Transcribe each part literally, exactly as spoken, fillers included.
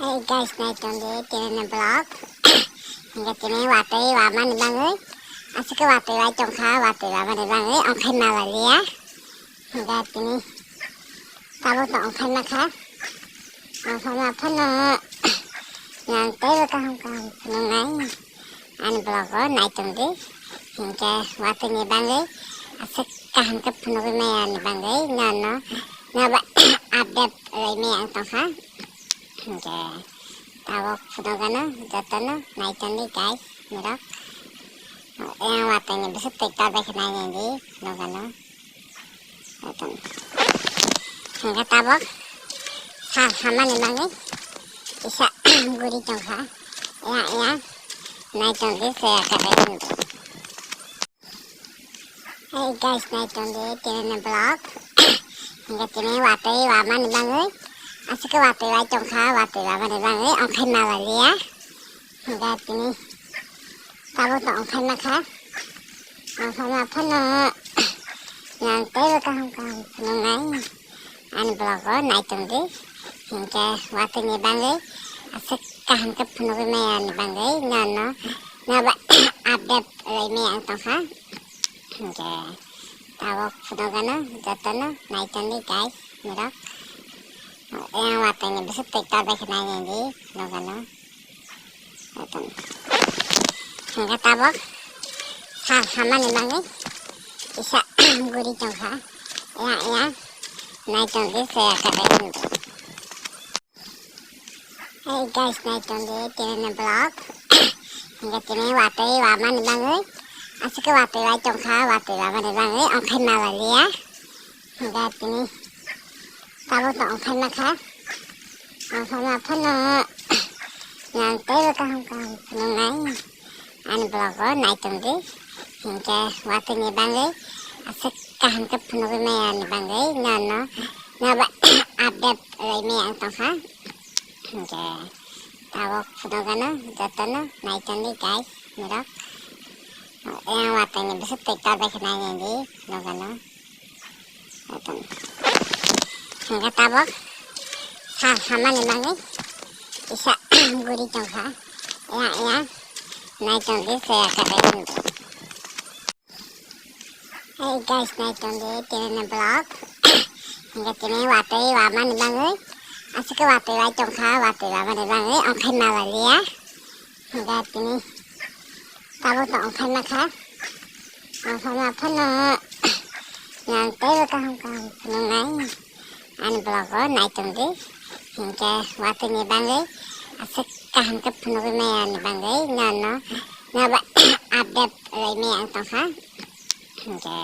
Hey guys, nai tong di tini ni vlog. Hingke tini watwi wamani bagwi. Aswk watwi wai tongkha, watwi wamani bagwi ongkhai mala liya. Hingke tini tabuk to ongkhai makha. Ongkhai ma phano yang teibo kaham kaham phunuknai. Ani vlog o nai tong di. Hingke watwi ni bagwi aswk kaham khe phunugwi maya ni bagwi nono noba update rwi maya ang tongkha. Hingke tabuk phunugano jotono nai tong di guys nirok. Yang watwi ni bwswk twi tor bai khe nai nai di phunugano. Hingke tabuk sal hamani bagwi kisa guri tongkha. Ya, ya. Nai tong di se kata ini. Hey guys, nai tong di tini ni vlog. Hingke tini watwi wamani bagwi. Aswk watwi wai tongkha, watwi wamani bagwi ongkhai mala liya. Hingke tini tabuk to ongkhai makha. Ongkhai ma phano yang teibo kaham kaham phunuknai. Ani vlog o nai tong di. Hingke watwi ni bagwi aswk kaham khe phunugwi maya ni bagwi nono noba update rwi maya ang tongkha. Hingke tabuk phunugano jotono nai tong di guys nirok. Yang watwi ni bwswk twi tor bai khe nai nai di phunugano. Hingke tabuk sal hamani bagwi kisa guri tongkha. Ya, ya. Nai tong di se kata ini. Hey guys, nai tong di tini ni vlog. Hingke tini watwi wamani bagwi. Aswk watwi wai tongkha, watwi wamani bagwi ongkhai mala liya. Hingke tini tabuk to ongkhai makha. Ongkhai ma phano yang teibo kaham kaham phunuknai. Ani vlog o nai tong di. Hingke watwi ni bagwi aswk kaham khe phunugwi maya ni bagwi nono noba update rwi maya ang tongkha. Hingke tabuk phunugano jotono nai tong di guys nirok. Yang watwi ni bwswk twi tor bai khe nai nai di phunugano. Hingke tabuk sal hamani bagwi kisa guri tongkha. Ya, ya. Nai tong di se kata ini. Hey guys, nai tong di tini ni vlog. Hingke tini watwi wamani bagwi. Aswk watwi wai tongkha, watwi wamani bagwi ongkhai mala liya. Hingke tini tabuk to ongkhai makha. Ongkhai ma phano yang teibo kaham kaham phunuknai. Ani vlog o nai tong di. Hingke watwi ni bagwi aswk kaham khe phunugwi maya ni bagwi nono noba update rwi maya ang tongkha. Hingke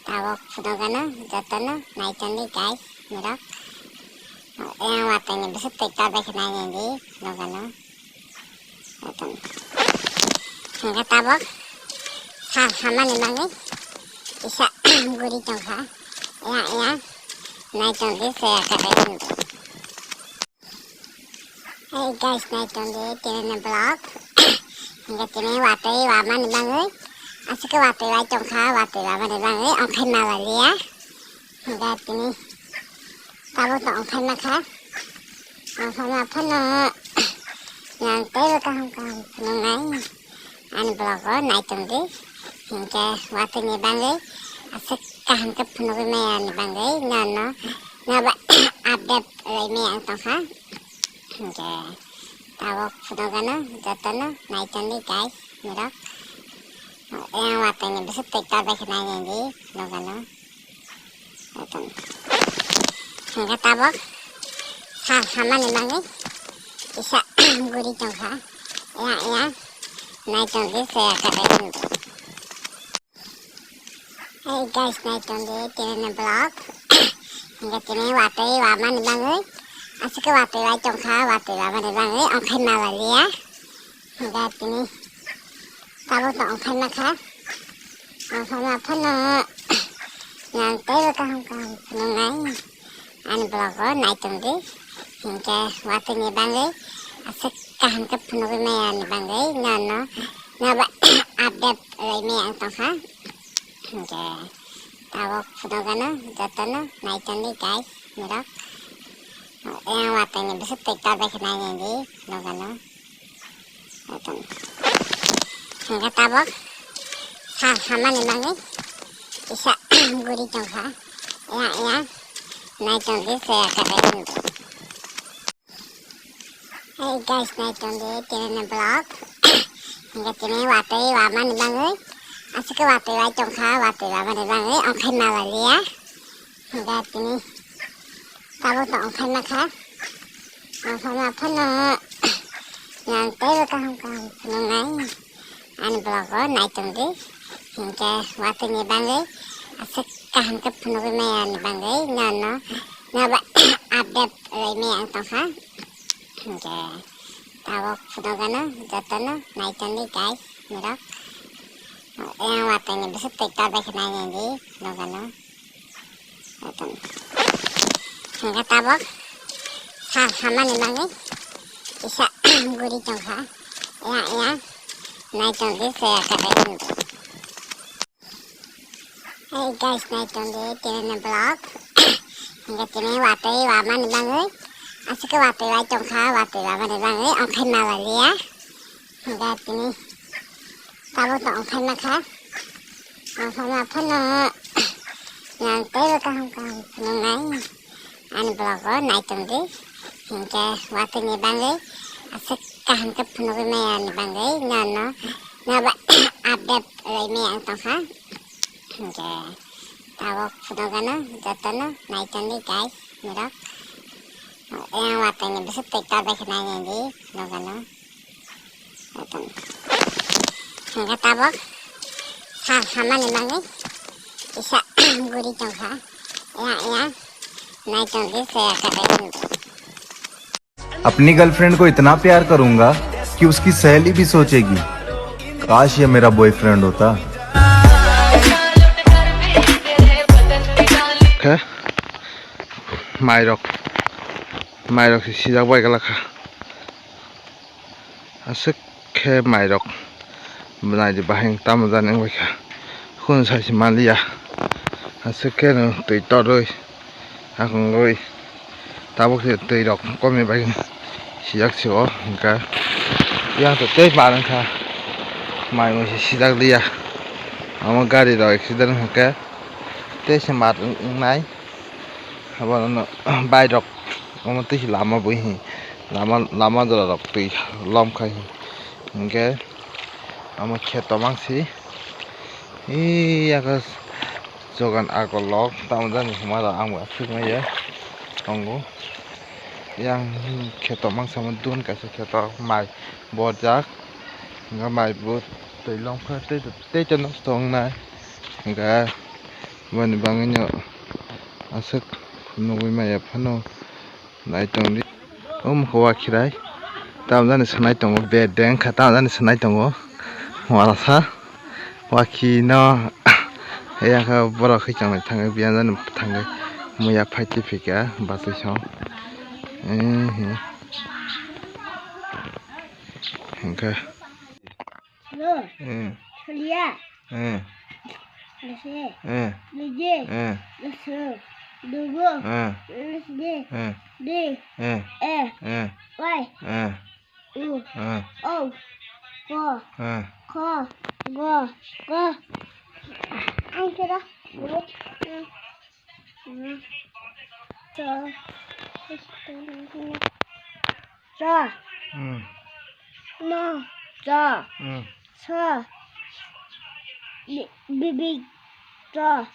tabuk phunugano jotono nai tong di guys nirok. Yang watwi ni bwswk twi tor bai khe nai nai di phunugano. Hingke tabuk sal hamani bagwi kisa guri tongkha. Ya, ya. Nai tong di se kata ini. Hey guys, nai tong di tini ni vlog. Hingke tini watwi wamani bagwi. Aswk watwi wai tongkha, watwi wamani bagwi ongkhai mala liya. Hingke tini tabuk to ongkhai makha. Ongkhai ma phano yang teibo kaham kaham phunuknai. Ani vlog o nai tong di. Hingke watwi ni bagwi aswk kaham khe phunugwi maya ni bagwi nono noba update rwi maya ang tongkha. Hingke tabuk phunugano jotono nai tong di guys nirok. Yang watwi ni bwswk twi tor bai khe nai nai di phunugano. Hingke tabuk sal hamani bagwi kisa guri tongkha. Ya, ya. Nai tong di se kata ini. Hey guys, nai tong di tini ni vlog. Hingke tini watwi wamani bagwi. Aswk watwi wai tongkha, watwi wamani bagwi ongkhai mala liya. Hingke tini tabuk to ongkhai makha. Ongkhai ma phano yang teibo kaham kaham phunuknai. Ani vlog o nai tong di. Hingke watwi ni bagwi aswk kaham khe phunugwi maya ni bagwi nono noba update rwi maya ang tongkha. Hingke tabuk phunugano jotono nai tong di guys nirok. Yang watwi ni bwswk twi tor bai khe nai nai di, loga no. Hingke tabok sal hamani bagwi kisa guri tongkha. Yang, yang, nai tong di se kadai. Hey guys, nai tong di tini ni vlog. Hingke tini watwi wamani bagwi, aswk watwi wai tongkha, watwi wamani bagwi ongkhai mala liya. Hingke tini tabuk tong phaima kha. Ang phaima phano yang teibo kaham kaham phunuknai. Ani vlog o nai tong di. Hingke watwi ni bagwi aswk kaham khe phunugwi maya ni bagwi nono noba update rwi maya ang tongkha. Hingke tabuk phunukgano jotono nai tong di guys, norok. Yang watwi ni bwswk twi tor bai khe nai nai di, nogano. Hingke tabok sal hamani bagwi kisa guri tongkha. Yang, yang, nai tong di se kadai. Hey guys, nai tong di tini ni vlog. Hingke tini watwi wamani bagwi, aswk watwi wai tongkha, watwi wamani bagwi ongkhai mala liya. Hingke tini tabuk tong phaima kha. Ang phaima phano yang teibo kaham kaham phunuknai. Ani vlog o nai tong di. Hingke watwi ni bagwi aswk kaham khe phunugwi maya ni bagwi nono noba update rwi maya ang tongkha. Hingke tabuk phunukgano jotono nai tong di guys, norok. Yang watwi ni bwswk twi tor bai khe nai nai di, nogano. Hingke tabok sal hamani bagwi kisa guri tongkha. Yang, yang, nai tong di se kadai. अपनी गर्लफ्रेंड को इतना प्यार करूंगा कि उसकी सहेली भी सोचेगी, काश ये मेरा बॉयफ्रेंड होता। Khe mairok, mairok se sijak bai gala kha. Aswk khe mairok bwnai di bahai tamo jani wngbai kha. Khun sai se manliya. Aswk khe no twi torwi, hakungwi, tabuk se twi rok komi bai sijak se o hwnkha. Yang to tei bar wngkha, mai mui se sijak liya. Omo gari rok accident hwnkhe tei se mat wngnai. Abono bike rok omo twi lama bui hi lama, lama jora rok twi lom khai hi hwnkhe omo kheto mangsi. Ee, yak jogan agulok tamo jani hwnba rok ang bo aswk manya tongo. Yang kheto mangsa dun kaisa kheto mai bojak, hwnkhe mai bo twi lom kha tei, tei to nosto wngnai hwnkhe. Boni bagwino aswk nugwi maya phano nai tongdi. O mokhe wakhirai tamo jani sanai tongo, bedeng kha tamo jani sanai tongo. Warasa wakhino yakha borok khe chongnai thangwi biyang jani thangwi muya phaitwi phika bachwi song. Hwnkhe. Lo. Eh. Solia. Eh. Lese. Eh. Lije. Eh. Lesu. Dugu. Eh. Lesde. Eh. Di. Eh. E. Eh. Wai. Eh. U. Eh. O. Ko. Eh. Ko. Go. Ko. Ang kira. Go. Eh. Cho. Cho. Mm. No. Cho. Mm. Cho. Bi-, bibi. Cho.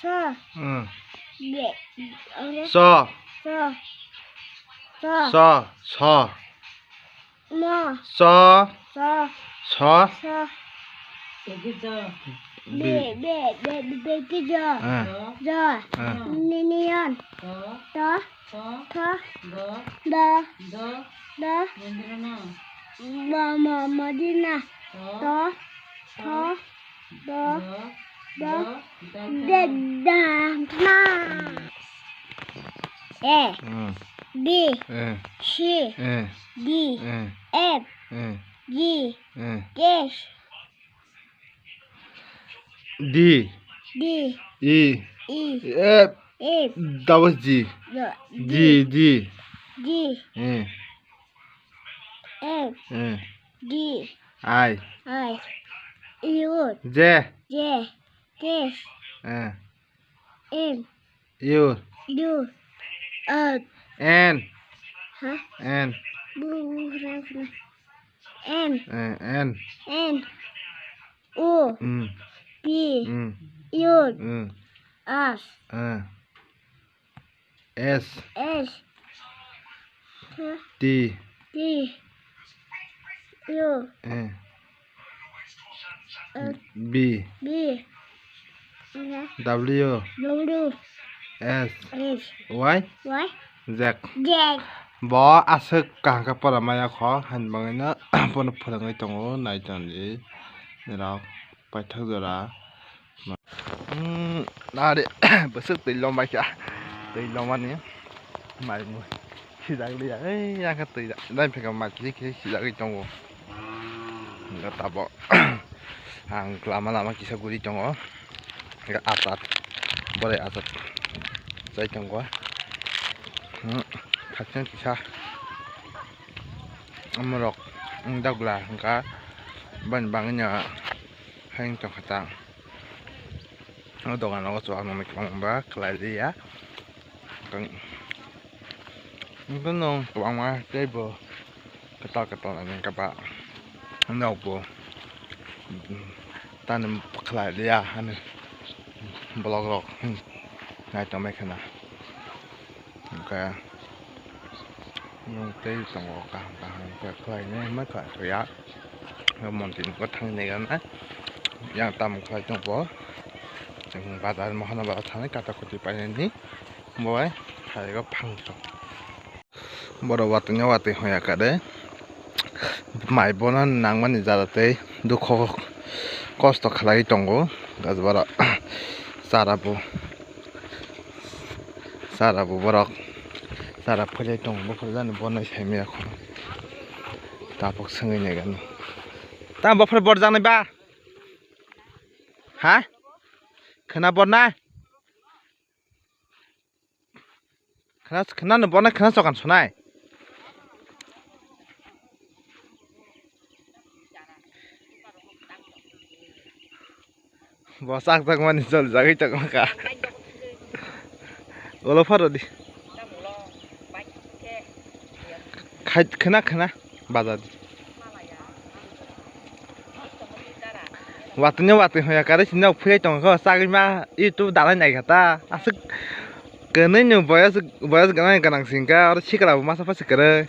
Cho. Mm. Bi-, ore. So. So. So. So. So. No. So. So. So. So. Be, be, be, be, be, jo. Eh. Jo. Eh. Ni, ni, yon. To. To. Do. Do. Do. Ba, ma, ma, dina. To. To. Do. Do. Da, da, na. A. Mm. B. Eh. C. Eh. D. Eh. F. Eh. G. Eh. H. D. D. E. E. F. F. Double G. G. G, G. G. Eh. F. Eh. G. I. I. U. J. J. K. Eh. M. U. U. R. N. Huh? N. Bu-, bu-, bu-, bu-, N. Eh, N. N. O. Mm. P. Mm. U. Mm. S. Eh. S. S. Huh? T. T. U. Eh. Uh, B. B. Uh, W. W. S. S. Y. Y. Z. Z. Bo aswk kaham khe pora maya kho, haini bagwino bono phwrwngwi tongo, nai tongdi nirok paithak jora. Hmm, nari bwswk twi lombai kha, twi lomani mai mui sijak liya, ei yang khe twi da, dai phika mai kisi kisi sijagwi tongo. Hwnkhe tabok ang lama lama kisa guri tongo. Hwnkhe achar, borai achar chai tongo. Hmm, thakchang kisa omorok wng dagla hwnkha bani bangwino hayung tongkha ta. O dogan o chuwak nangni kwbangma khlai liya. Hwnkhe nwng kwbangma teibo kwtal kwtal nangni kha ba. Nokbo tani khlai liya hani vlog rok nai tongbai khana. Hwnkhe nwng tei tongo kaham kaham khe khlainai hwnba kha ya. Monti nokho thangwi naiganai yang tamo khlai tongbo. Bazar mohana bazar thangwi kata koti painani bo bai phaigo phang tong. Borok watwi no watwi hoya kare. Mai bono nangmani jara tei dukho kosto khlai tongo. Gajbara chara bo, chara bo borok chara phwrwng tongo. Buphuru jani bono sai maya kho. Tabuk swngwi nai gani. Tamo buphuru bor jaknai ba? Ha? Khwna bor na? Khna, khna no bono khna chokan sonai. Bo sak sak mani jol jagwi tongma kha. Olo pharo di. Khai khna khna baja di. Watwi no watwi hoya kare sini nok philai tongkha, chagwi ma YouTube dalai naikha ta. Aswk kwnwi no boyas, boyas gwnang gwnang singkha, oro sikla bo masa pha sikwrwi.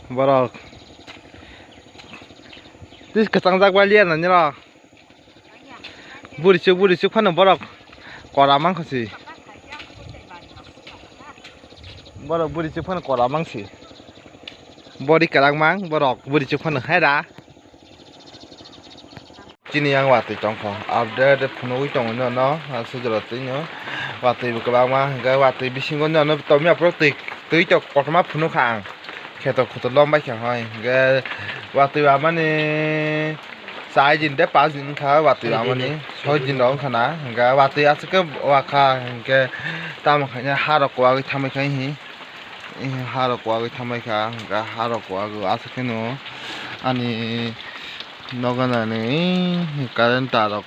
Borok. Tis kwchang jak bai liya nani rok. Buri chuk, buri chuk phano borok kora mangkha si. Borok buri chuk phano kora mangsi. Bori kwrak mang borok buri chuk phano hai da. Chini yang watwi tongkha, update phunugwi tongo nono, sujura twi no. Watwi bo kwbangma hwnkhe watwi bisingo nono tomya phuru twi, twi tok kotorma phunukha ang. Kheto khoto lom bai kha hoi, hwnkhe watwi amani char din de panch din wngkha watwi amani, soi din rok wngkha na, hwnkhe watwi aswk khe wakha, hwnkhe tamo khaina ha rok kwagwi thamwi khai hi, ha rok kwagwi thamwi kha, hwnkhe ha rok kwagwi aswk kheno ani nogo nani current tar rok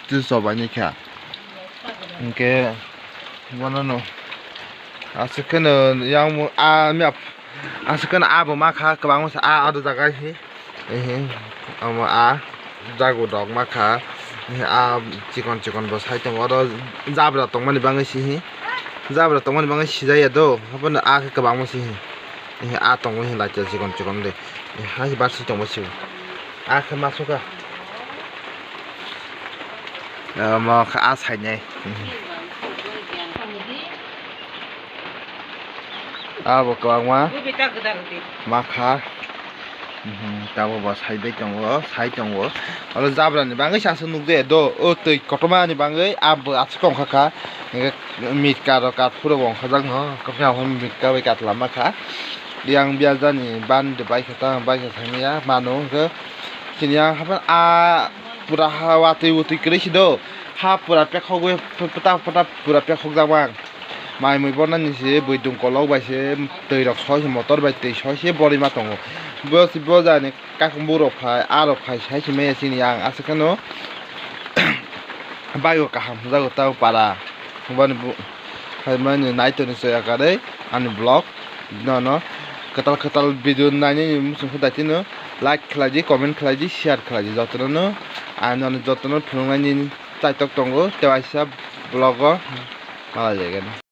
twi chobaini kha, hwnkhe bonono aswk kheno yang a map. Aswk kheno abo ma kha kwbangma se a, aro jaga hi, ehe, omo a jago dok ma kha, ehe, a chikon chikon bo sai tongo, oro jabra tongmani bagwi si hi, jabra tongmani bagwi sijaya do, haphano a khe kwbangma si hi, ehe, a tongo hi lachi chikon chikon de, ehe, hai basui tongma si bo, a khe ma sukha, omo kha a sainai. Abo kwbangma makha. Mhm, tabuk bo sai bai tongo, sai tongo. Oro jabra ni bagwi se aswk nukjaya do. O twi kotorma ni bagwi abo aswk tongkha kha. Hwnkhe mitka rok kaphuru bo ongkhajak no. Kokya hwn mitka bai katla makha. Yang biya jani ban de bai khe ta, bai khe thangya mano hwnkhe. Chini ang haphano a pura ha watwi wtwi kwrwi si do. Ha pura pekhogwi pwta pwta pura pekhokjak mang. Mai mui bornani se bui dungkolok bai se twi rok soi se motor bai twi soi se borwi ma tongo. Bo se bo jani kakung borok phai a rok phai sai se maya chini ang aswk kheno bike o kaham hwnjago tei para. Boni bu-, hai mani nai toni soya karwi ani vlog. Nono kwtal kwtal video nainani muchung khe daitino like khlaidi, comment khlaidi, share khlaidi. Jotono no ang nono jotono phunuknani chaitok tongo tei waisa vlog o malai jagani.